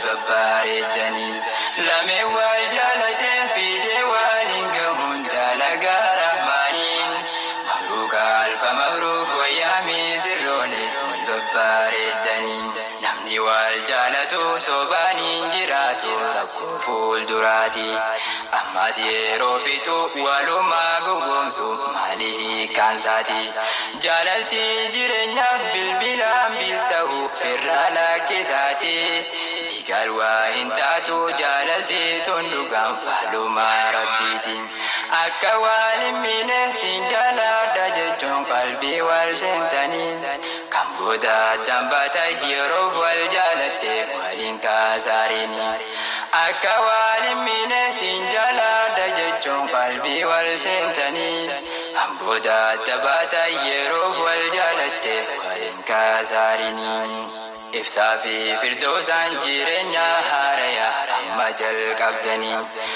wal babbareeddanii. Lameen wal jaalatee fiidee waliin gahuun dalagaa rahmaanii. Mabruuk alfa mabruuk wayyaa misirroole wal babbareeddanii. Namni wal jaalatu sobaan hin jiraatu rakkoo fuulduraati. Ammas yeroo fixu walumaa gowwoomsu maali hiikkaansaati? Jaalalti jireenyaaf bilbilaan bis ta'u firraa lakkisaati. Digaal waa hin taatu jaalalti tun dhugaan faalumaa rabbiiti. Akka wal hin miine siin jaaladha jechuun qalbii wal seentanii. Kan booda addaan baatan yeroof wal jaalatte waliin kaasaarini. Akka wal hin miine siin jaaladha jechuun qalbii wal seentanii. Kan booda adda baatan yeroof wal jaalatte waliin kaasaarini. Ibsaa fi firdoosaan jireenya haaraya amma jalqabdanii.